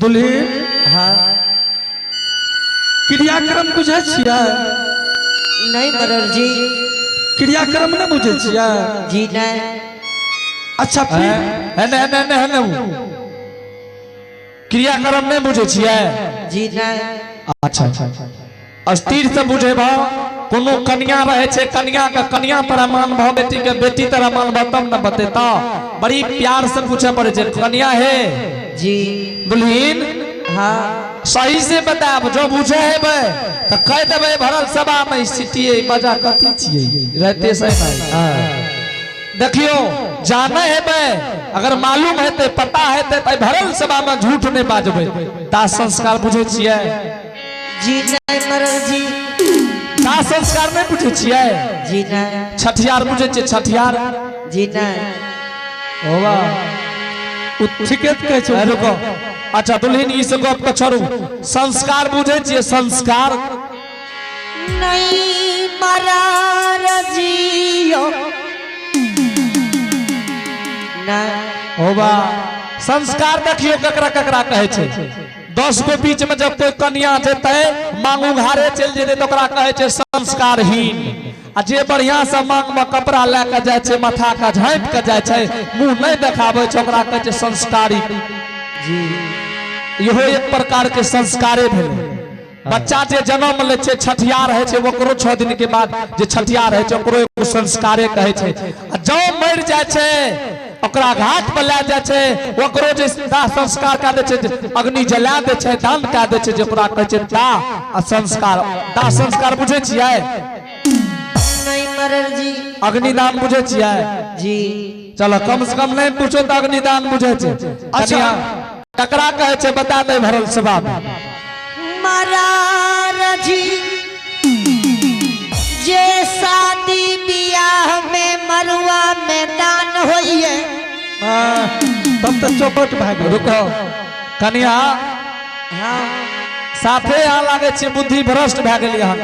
दुल्हीन। हाँ। क्रियाक्रम बुझै छियै? नहीं मरर जी। क्रियाक्रम नहीं बुझै छियै? जी नहीं। अच्छा फिर है ने, है ने, है ने, क्रियाक्रम नहीं बुझै छियै? जी नहीं। अच्छा अच्छा, अस्थिर से बुझेबा। कोनो कन्या रहे छे, कन्या के कन्या तरह मानबह, बेटी के बेटी तरह मानबह, तब न बतेता। बड़ी प्यार से पूछे पड़े छे, कन्या है जी। दुल्हीन। हाँ। सही से बताब, जो बुझे हेबै त कह देबै भरल सभा में सिटी बजा कथी छियै रहते सही नहीं। देखियो जाने हेबै, अगर मालूम हेतै पता हेतै त भरल सभा में झूठ नहीं बाजबै। दाह संस्कार बुझै छियै? जी नहीं मरल जी। दाह संस्कार नहीं बुझै छियै? जी नहीं। छठियार बुझै छियै? छठियार? जी नहीं। होवा। ठीके कहै छै। रुको। अच्छा दुल्हीन, ई सब गप के छोड़ू, संस्कार बुझै छियै? संस्कार नहीं मरार जियो नहीं। होवा। संस्कार देखियो ककरा ककरा कहै छै। 10 गो बीच में जब कोई कन्या जेतै मांग उघारे चलि जेतै तऽ ओकरा कहै छै संस्कारहीन। आ जे बढ़िया से मांग में कपड़ा लए के जाइ छै, माथा के झाँपि के जाइ छै, मुंह नहीं देखाबै छै, ओकरा कहै छै संस्कारी। जी। इहो एक प्रकार के संस्कारे भेलै। बच्चा जे जन्म लै छै, छठियार होइ छै, ओकरो 6 दिन के बाद जे छठियार होइ छै ओकरो एगो संस्कारे कहै छै। आ जँ मरि जाइ छै ओकरा घाट पर लए जाइ छै, ओकरो जे दाह संस्कार कए दै छै, अग्नि जला दै छै, दान कए दै छै, जे ओकरा कहै छै दाह आ संस्कार। दाह संस्कार बुझै छियै? नहीं मरल जी। अग्निदान बुझै छियै? जी। चलो कम से कम नहीं पूछो तऽ अग्निदान बुझै छै। अच्छा। ककरा कहै छै बता दे भरल सभा में। मरार जी जे शादी बियाह में मरुआ में दान होइए। हाँ, तब तो चौपट भए गेल। रुको कन्या। हाँ। साफे यहाँ लागे छै बुद्धि भ्रष्ट भए गेल। यहाँ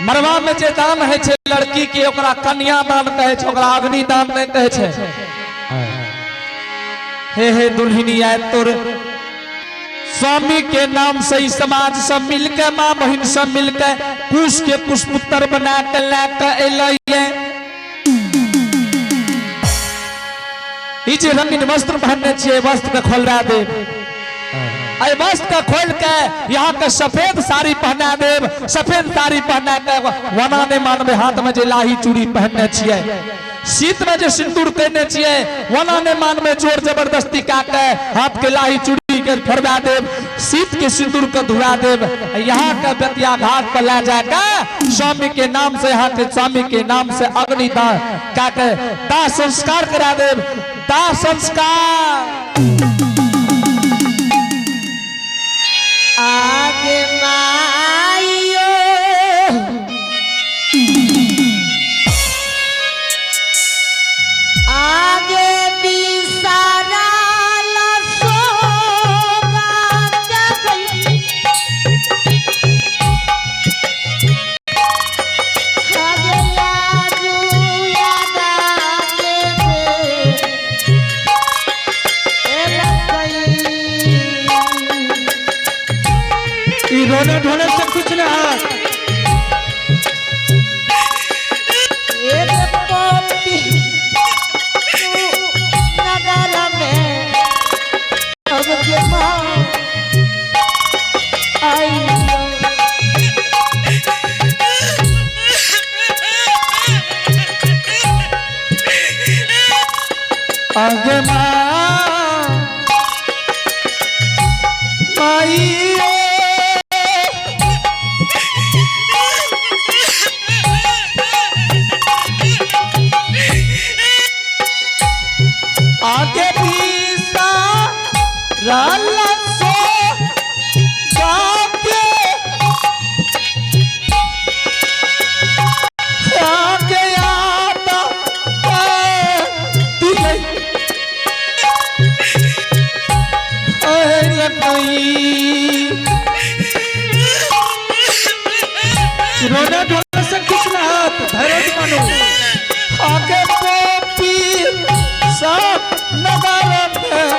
मरवा में जे दान होइ छै लड़की के ओकरा कन्या दान कहै छै, ओकरा अग्निदान नहीं कहै छै। हे हे दुल्हनी, आय तोर स्वामी के नाम से ही समाज सब मिलके, माँ बहिन सब मिलके कुश के पुष्पुत्र बना के ला के एलै। ई जे रंगीन वस्त्र पहनने छियै, वस्त्र के खोलवा देब। एहि वस्त्र के खोल के यहाँ के सफेद साड़ी पहना देब। सफेद साड़ी पहना के वना नहीं मानबे, हाथ में जे लाही चूड़ी पहनने छियै, शीत में जे सिंदूर केने छियै, वना नहीं मानबे, जोर जबरदस्ती का के हाथ के लाही चूड़ी के फोड़वा देब, शीत के सिंदूर के धुआ देब। यहाँ के बेतिया घाट पर ले जाके स्वामी के नाम से, यहाँ के स्वामी के नाम से अग्निदान का के दाह संस्कार करा देब। दाह संस्कार। आगे माइयो आगे बिसारा सोगा गई। आगे लाजू याद आगे दे ए लग गई। ई रोने ढोने से कुछ नहीं है। एक पपी नगर में अब के माँ आई। आगे माँ माई आगे पीसा राला सो जाके आगे आता दिल लगई। रोने ढोने से कुछ नहीं है, धैर्य मानो। आगे पोपी सब नगर में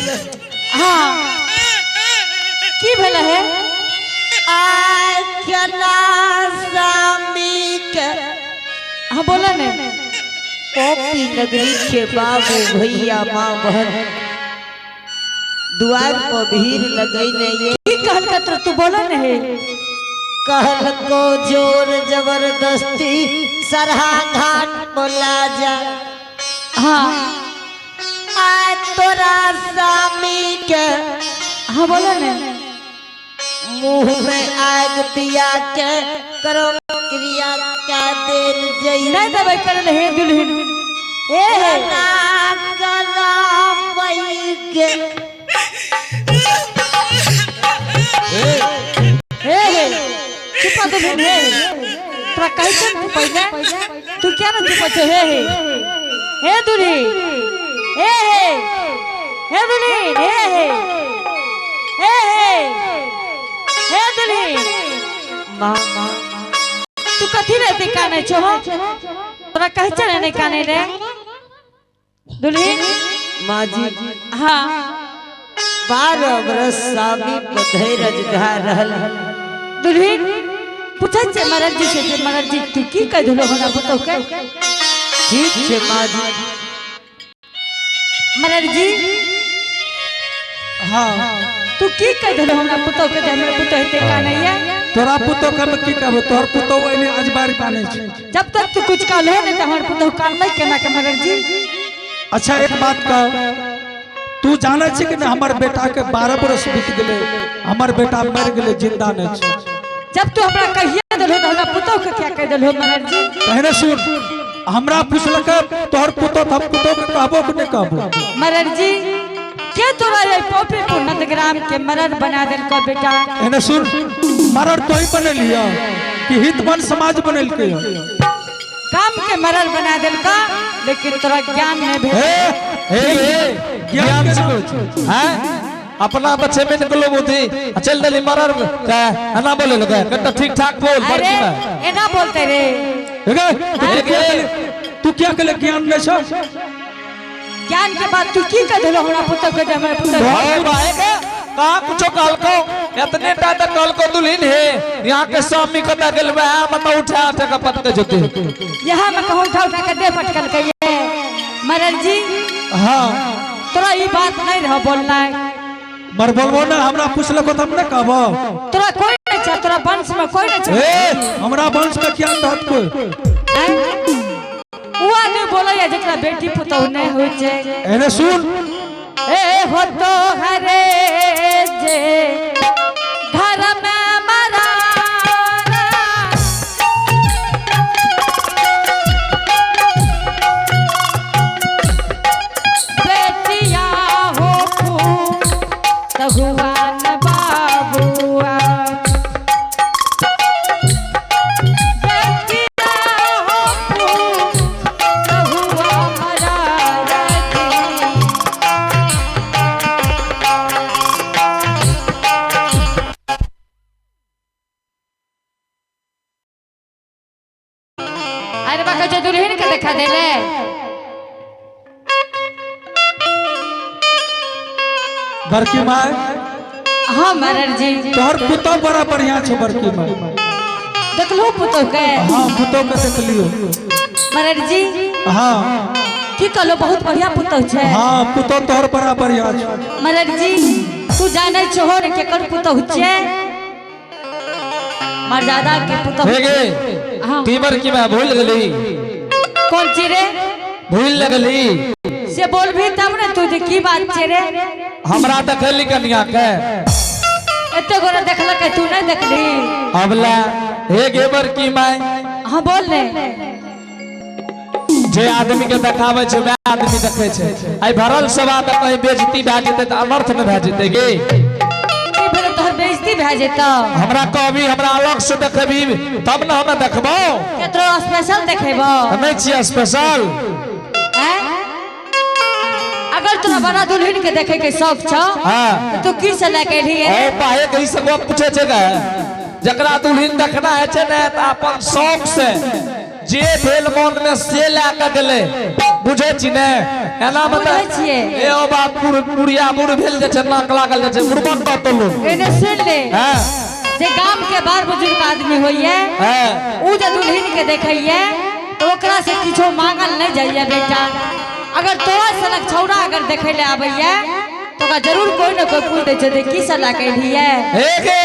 हाँ की भेल है आ केना स्वामी के हाँ बोला ने पॉपी नगरी के बाबू भैया माँ बहन द्वार पर भीड़ लगैने ये की कहल का तू बोला ने है कहल को जोर जबरदस्ती सरहा घाट बोला जा हाँ आ तोरा स्वामी के हाँ बोला ने मुंह में आग दिया के करो क्रिया क्या देल जई नहीं दबाई करल हे दुल्हन ए हे ना करा पई के हे हे चुपा दुल्हन हे तोरा कहै छै ने पहिले तू क्या ना चुपा छे हे हे हे दुल्हन हे हे हे दुल्हन हे हे हे हे हे दुल्हन माँ माँ तू कथी रे एते कानै छो हो तोरा कहै छै ने नहि कानै रे दुल्हन माँ जी हाँ 12 बरस स्वामी पर धैर्य धर रहल दुल्हन पूछै छै मरद जी से जे मरद जी तू की कहि देलहो हमरा पुतहु के ठीक छै माँ जी मरद जी हाँ तू की कहि देलहो हमरा पुतहु के जे हमर पुतहु एते कानैया तोरा पुतोह के हम की कहबो तोहर पुतोह एने आज बार कानै छै जब तक तू कुछ कहलहो नहीं तऽ हमर पुतहु कानलै केना के मरद जी अच्छा एक बात कह तू जानै छै कि नहीं हमर बेटा के 12 बरस बीत गेलै हमर बेटा मर गेलै जिंदा नहीं छै जब तू हमरा कहिए देलहो तऽ हमरा पुतहु के क्या कहि देलहो मरद जी कहने सुन हमरा पुछलक तोहर पुतोह तऽ हम पुतोह के कहबो कि नहीं कहबो मरद जी के तोरा ये पोपीपुर नंदग्राम के मरद बना देलको बेटा एने सुन मरर तो ही बनेलिय कि हितवन समाज बनेलकै हन। काम के मरद बना देलको लेकिन तोरा ज्ञान नहीं भेल हे हे हे ज्ञान से कुछ हैं अपना बच्चे में निकलो बुद्धि आ चल दली मरर का ना बोले लगे कट्टा ठीक ठाक बोल अरे बड़की में एना बोलते रे हे गे, तू क्या कहले- तू क्या कहले ज्ञान नहीं छौ ज्ञान के बाद तू की कह देलहो हमरा पुतहु के जे हमर पुतहु भाई भाई के कहा कुछो कहलको इतने टा तक कहलको दुल्हन हे यहाँ के स्वामी कता गेल बा मतलब उठा उठा के पत के जोते यहाँ में कहूँ उठा उठा के दे पटकल के ये मरद जी हाँ तोरा ई बात नहीं रह बोलना मर बोलबो ना हमरा पुछलक तऽ हम नहीं कहबो तोरा कोई नहीं छै तोरा वंश में कोई नहीं छै ए हमरा वंश में ज्ञान रहत कोई आँय? उ आदमी बोलैया जेकरा बेटी पुतहु नहीं होइ छै एने सुन ए हो तो हरे जे घर में मरारा बेटिया हो तहुआन बाबुआ बेटिया हो तहुआ मरारा जी। अरे बाका जो दुल्हन के देखा देले बड़की माय हाँ मरर जी तोहर पुतोह बड़ा बढ़िया छौ बड़की माय देखलू पुतोह के हाँ पुतोह के देखलियो मरर जी हाँ की कहलो बहुत बढ़िया पुतोह छै हाँ पुतोह तोहर बड़ा बढ़िया छौ मरर जी तू जानै छहो ने केकर पुतोह छै मर्यादा के पुतोह हे गे हाँ। तीमर की मैं भूल गेली कौन चीज रे भूल लगली से बोल भी तब ने तू जे की बात छै रे हमरा देखली कनिया के एते गोरा देखलक तू नहीं देखली अबला हे गे बड़की माय हाँ बोल ने जे आदमी के देखाबै छै वएह आदमी देखै छै आइ भरल सभा तऽ कहीं बेइज्जती भए जेतै तऽ अनर्थ ने भए जेतै गे की भेलै तोहर बेइज्जती भए जेतौ हमरा कहबी हमरा अलग से देखेबी तब ने हमे देखबो केतरो स्पेशल देखेबो नहि छियै स्पेशल हैं? अगर तोरा बड़ा दुल्हन के देखे के शौक छौ हाँ। तो तू की से लए के एलही ओ पाहे के ई सब गप पूछे छै गे जकरा दुल्हन देखना है छै ने तऽ अपन शौक से जे भेल मन में से लए के गेलै बुझै छी ने एना बुझै मतलब छियै। ए ओ बाप बुढ़िया बूढ़ भेल जे छै नाक लागल जे छै बुढ़बक कहतो लोग एने सुन ले हैं जे गाम के बार बुजुर्ग आदमी होइए हैं उ जे दुल्हन के देखैये तो ओकरा से किछो मांगल नहीं जाइए बेटा। अगर तोरा सनक छौड़ा अगर देखे ले आबैये तो ओकरा जरूर कोई न कोई पूछ दै छै जे की सलाह कैलियै। हे गे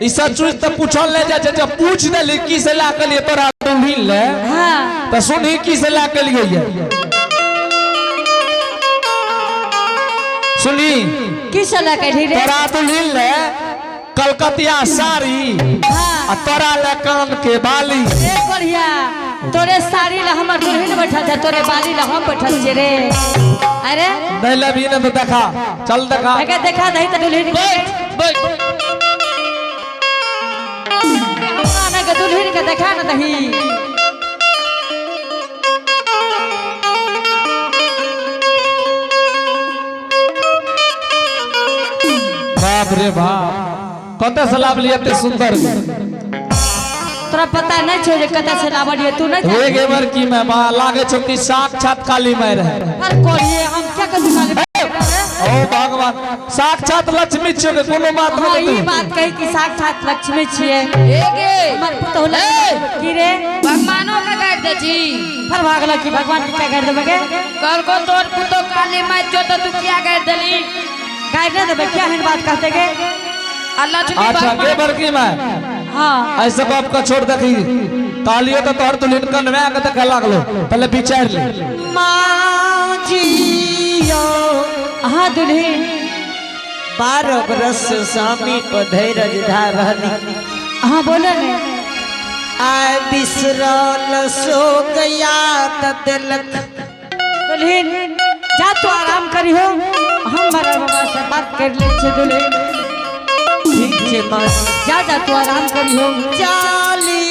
ई सब चीज तऽ पूछल नहीं जाइ छै, जब पूछ देली की से ला के लिए तोरा दुल्हन ले हाँ तऽ सुनही की से ला के लिए ये। सुनी की सलाह कैली रे? तोरा दुल्हन ले कलकतिया साड़ी हाँ आ तोरा ले कान के बाली। ए बढ़िया, तोरे साड़ी ला हमर दुल्हन बैठल छै, तोरे बाली ला हम बैठल छियै रे। अरे नहीं लेबही ने तो देखा, चल देखा। अगर देखा दही तऽ दुल्हन के बैठ बैठ। हमरा ने के दुल्हन के देखा न दही। बाप रे बाप, कतऽ से लाबली एते सुंदर? तोरा पता नहीं छौ जे कतऽ से लाबलियै, तू नहीं हे गे बड़की मैं बा लागे छौ कि साक्षात काली माय रहे। पर कोरिये हम क्या कथी काली माय रहे? ओ भगवान, साक्षात लक्ष्मी छियौ के कोनो बात हाँ, नहीं। ई बात कही कि साक्षात लक्ष्मी छियै। ए गे हमर पुतहु लक्ष्मी की रे? भगवानो के गारि दै छी। पर भागल कि भगवान के क्या गारि देबै गे? कहलको तोर पुतहु काली माय छौ तऽ तू किया गारि देली? गारि नहि देबै, क्या एहन बात कहते गे? आ लक्ष्मी अच्छा गे भगवान बड़की माय, हाँ ऐसे बाप का छोड़ देखी तालियो तो तोहर दुल्हन कनवा के देखे लागलो, पहले विचार ले। माँ जियो हाँ दुल्हन 12 बरस स्वामी पर धैर्य धारनी। हाँ बोलो ने। आय बिसरल सो गया त दिलक। दुल्हन जा तू आराम करी हो, हम बड़ा बाबा से बात कर ले छे दुल्हन। ठीक छे माँ। जा जा तू आराम करी हो। चालिए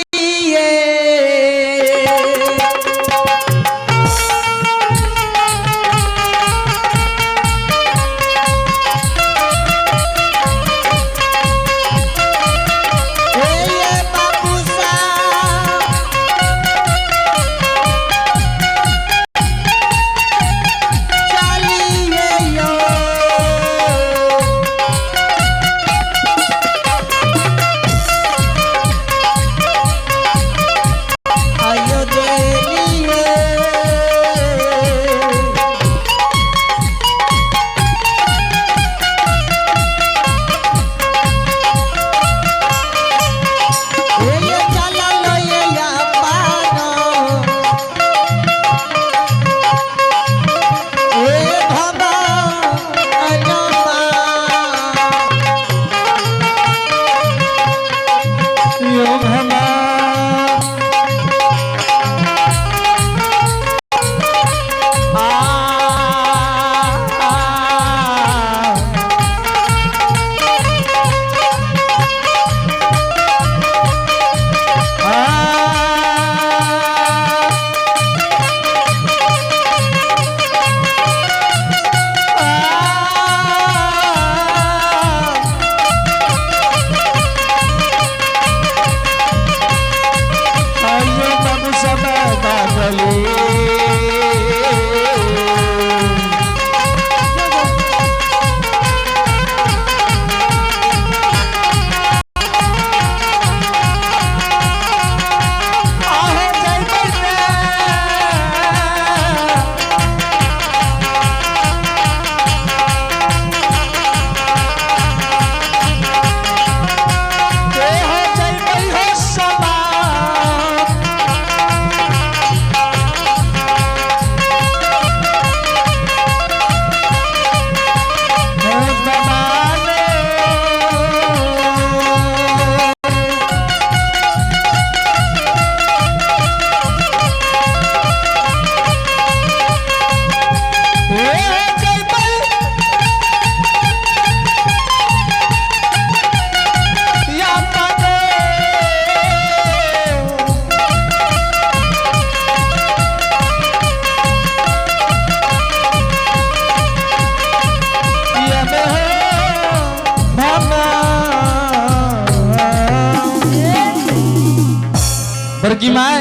बड़की माय।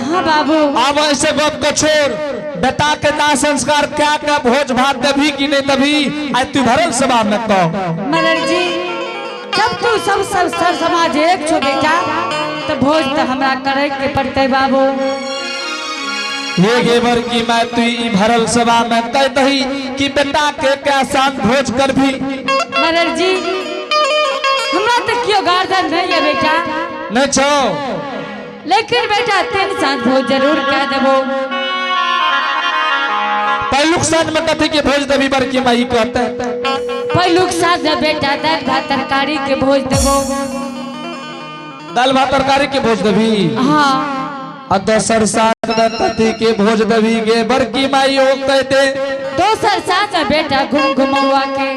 हाँ बाबू। अब ऐसे गप को छोड़, बेटा के दाह संस्कार क्या के भोज भात देबी कि नहीं देबी, आइ तू भरल सभा में कह। मलर जी, जब तू सब सब सर समाज एक छो बेटा, तो भोज तो हमरा करे के पड़ते बाबू। हे गे बड़की माय, तू ई भरल सभा में कह दही कि बेटा के कैसान भोज करबी। मलर जी, हमरा तो क्यों गार्जियन नहीं है बेटा। नहीं छो। लेकिन बेटा 3 साल भोज जरूर कह देबो। पहलुक साल में कथी के भोज देबी बड़की माई कहते? पहलुक साल में बेटा दाल भात तरकारी के भोज देबो। दाल भात तरकारी के भोज देबी? हाँ। आ दोसर साल में कथी के भोज देबी गे बड़की माई ओ कहते? दोसर साल में बेटा घूम घुमौआ के।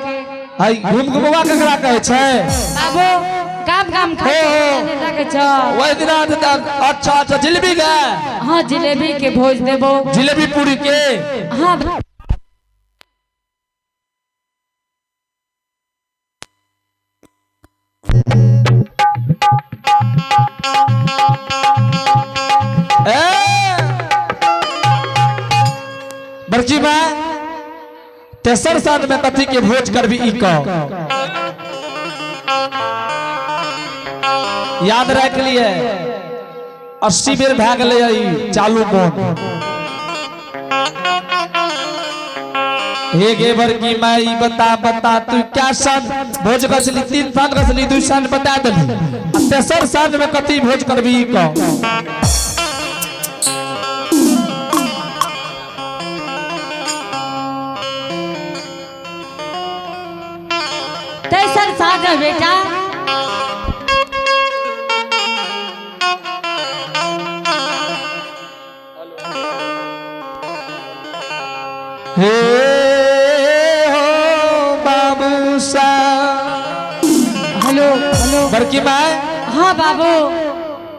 आई घूम घुमौआ केकरा कहै छै? बाबू काम काम खाइ हो, हो। के लगै छौ। वही दिना अच्छा अच्छा जिलेबी गे? हाँ, जिलेबी के भोज देबो। जिलेबी पूरी के? हाँ। ए बड़की माय, तेसर साल में कथी के भोज करबी ई कह। याद रख लिए, 80 बेर भए गेलै ई चालू मोन। हे गे बड़की माय, ई बता बता तू क्या साल भोज कसली? 3 साल कसली, 2 साल बता देली, आ तेसर साल में कथी भोज करबी ई कह। तेसर साल में बेटा हे हो बाबू सा। हेलो हेलो बड़की माय। हाँ बाबू।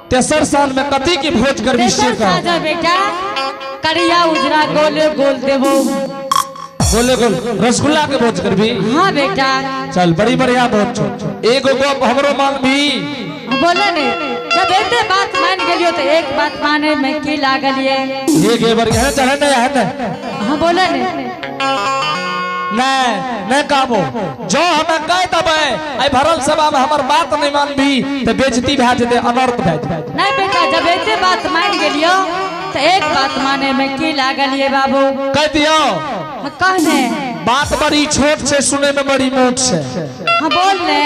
तेसर साल में कथी की भोज करबी से तेसर कह। साल में बेटा करिया उजरा गोले गोल देबो। गोले गोल रसगुल्ला के भोज करबी? हाँ बेटा। चल बड़ी बढ़िया भोज छो। एगो गप हमरो मांगबी? बोले ने, जब एते बात मान गेलियो तो एक बात माने में की लागल ये? ये गे बड़ी है, चढ़े नहीं है ने। हाँ बोले ने। नहीं, नहीं कहबो। जो हमें कह देबै, आई भरल सभा में हमर बात नहीं मानबी तो बेइज्जती भए जेतै, अनर्थ भए जेतै। नहीं बेटा, जब एते बात मान गेलियो तो एक बात माने में की लागल ये बाबू? कह दियो। हाँ, कह ने। बात बड़ी छोट छै, सुने में बड़ी मोट छै। हाँ बोल ने।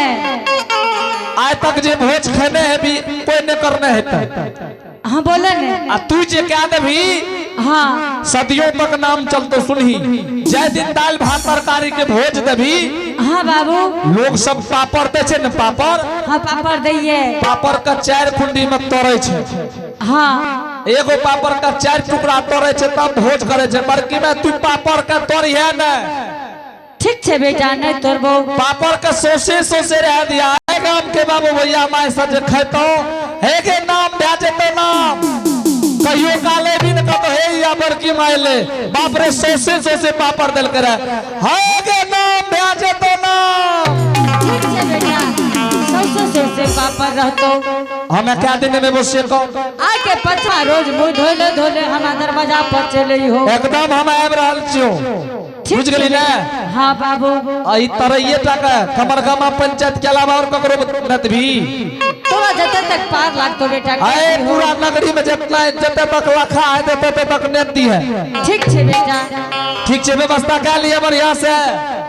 आइ तक जे भोज खेने हेबी कोई नहीं करने हेतै। हाँ बोले ने। आ तू जे कह देबी, हाँ। सदियों तक नाम चलतो सुनही। जय दिन दाल भात तरकारी के भोज देबी, हाँ बाबू। लोग सब पापड़ दै छै ने, पापड़। हाँ पापड़ दैये। पापड़ का 4 खुंडी में तोड़े छै। हाँ। एगो पापड़ का 4 टुकड़ा तोड़े छै तब भोज करे छै। बड़की में तू पापड़ का तोड़िहे ने। ठीक छै बेटा, नहीं तोड़बो। पापड़ का सोसे सोसे रह दिया। हे गाम के बाबू भैया my सब जे खेतो, हे के नाम भए जेतो नाम। कहियो काले भी न कहतो हे या बड़की माय ले, बाप रे सोसे सोसे पापड़ देल करे। हे के नाम भए जेतो नाम। ठीक छै बेटा, सोसे सोसे पापड़ रहतो। हमें क्या दिन में बसे को? आके पछा रोज मुंह धोले धोले हम दरवाजा पर चले हो। एकदम हम आबि रहल छियो। ठीक बुझ गेली छै ने? बेटा। हाँ बाबू। आ ई तरैये टा के खमरगामा पंचायत के अलावा और ककरो नत भी। तोरा जते तक पार लागतो बेटा, अरे पूरा नगरी में जितना जते तक लखा है तते तक नेती है। ठीक छै बेटा। ठीक छै, व्यवस्था कर लिए बढ़िया से।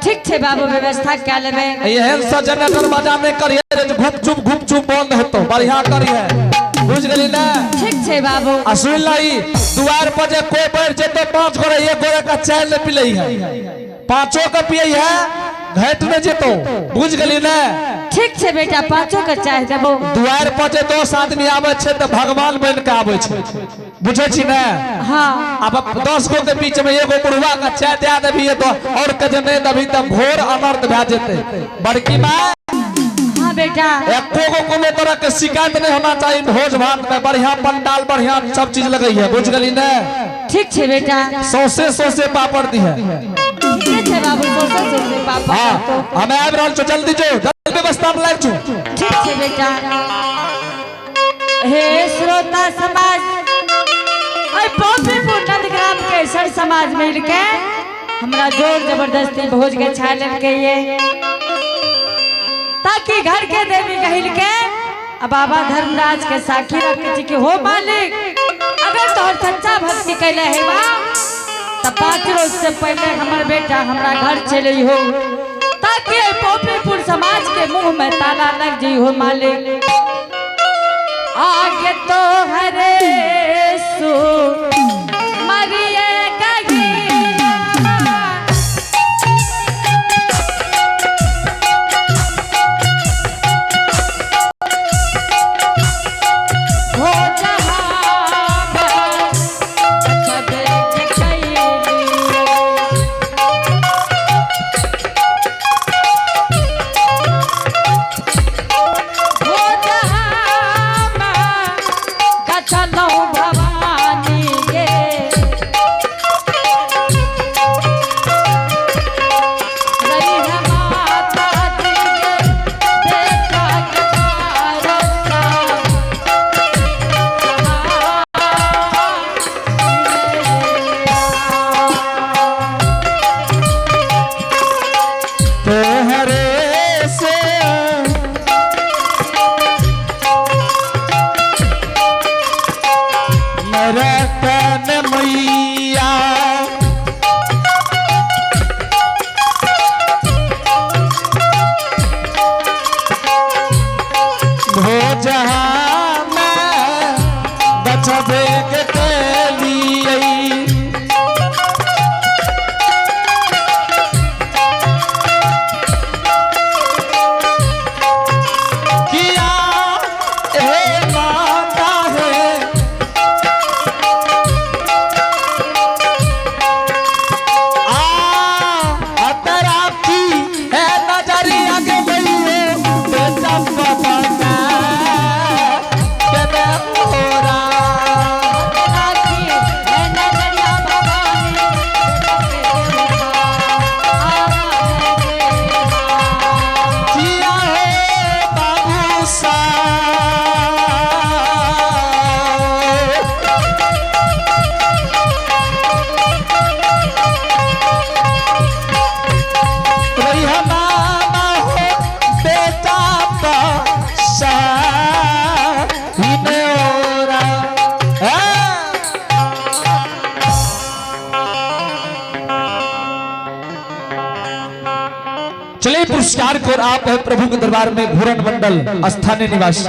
ठीक छै बाबू, व्यवस्था कर लेबे। एहन से जनरेटर बजा नहीं करिए रे, घुप चुप घुप चुप बंद होतो, बढ़िया करिए। बुझ गेली ना? ठीक छै बाबू। आ सुन लही, दुआर पर जे कोई बैठ जेतो 5 गोरे 1 गोरे का चाय ले पिलई है, 5 का पियई है, घट में जेतो। बुझ गेली ना? ठीक छै बेटा, 5 का चाय देबो। दुआर पर जे 10 आदमी आबै छै तऽ भगवान बन के आबै छै, बुझै छी ने? हाँ। अब 10 गो के बीच में एगो बुढ़वा का चाय दे देबी तो और के जे नहीं देबी तऽ घोर अनर्थ भए जेतै। बड़की माय। हाँ बेटा। एको गो कोनो तरह के शिकायत नहीं होना चाहिए भोज भात में, बढ़िया पंडाल बढ़िया सब चीज लगई है। बुझ गेली ने? ठीक छै बेटा। सौसे सौसे पापड़ दी है। ठीके छै बाबू, सौसे सौसे पापड़। हाँ, हम आबि रहल छौ, जल्दी जो, जल्दी व्यवस्था में लागि छौ। ठीक छै बेटा। हे श्रोता समाज, अरे पॉपीपुर नंदग्राम के ऐसा समाज मिल के हमरा जोर जबरदस्ती भोज के छा लेलके ये, ताकि घर के देवी कहिल के अब बाबा धर्मराज के साखी रखे छी कि हो मालिक, अगर तोहर सच्चा भक्ति कैले है बा तब 5 रोज से पहले हमर बेटा हमरा घर चले हो, ताकि पोपीपुर समाज के मुंह में ताला लग जी हो मालिक। आगे तो हरे सु मरिए कही हो जहाँ देख कैली। हो जहाँ गछलौं भवानी गे, रही माता जी के बेटा के भरोसा। तोहरे से नरकन मैया भोजहा में बचबे के लिए। किया हे माता है आ अतरा की है नजरिया के भइए बेटा पपना के मैं मोरा किया है बाबू सा रही मामा हो बेटा पासा हिनोरा। चलिए पुरस्कार को आप है प्रभु के दरबार में घूरन मंडल स्थानीय निवासी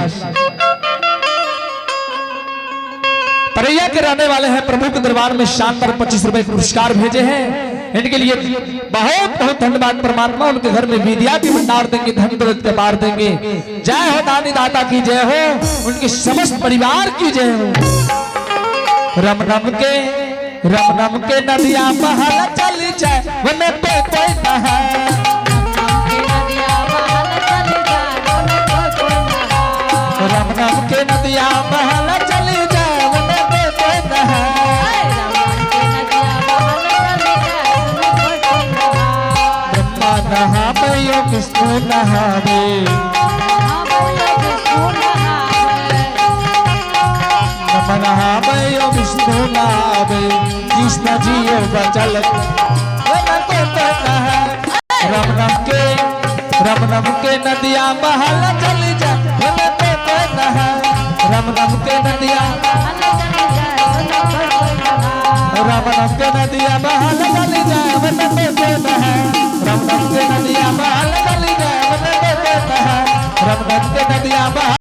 तरैया के रहने वाले हैं, प्रभु के दरबार में शानदार 25 रुपए पुरस्कार भेजे हैं। इनके लिए बहुत बहुत धन्यवाद। परमात्मा उनके घर में विद्या भी भंडार देंगे, धन दौलत के पार देंगे। जय हो दानी दाता की जय हो, उनके समस्त परिवार की जय हो। रम रम के नदिया बहल चल जाए वन पे कोई नहा। रम रम के नदिया बहल चल जाए वन पे कोई नहा। ब्रह्मा नहावे यो विष्णु नहावे, ब्रह्मा नहावे यो विष्णु नहावे, कृष्ण जी यो बचल वन पे कोई नहा। रम रम के नदिया बहल चल जाए वन पे कोई नहा। रम रम के नदिया, राम राम के नदिया बहल चल जाए वन पे कोई नहा। राम राम के नदिया बहल चल जाए वन पे कोई नहा। राम राम के नदिया बहल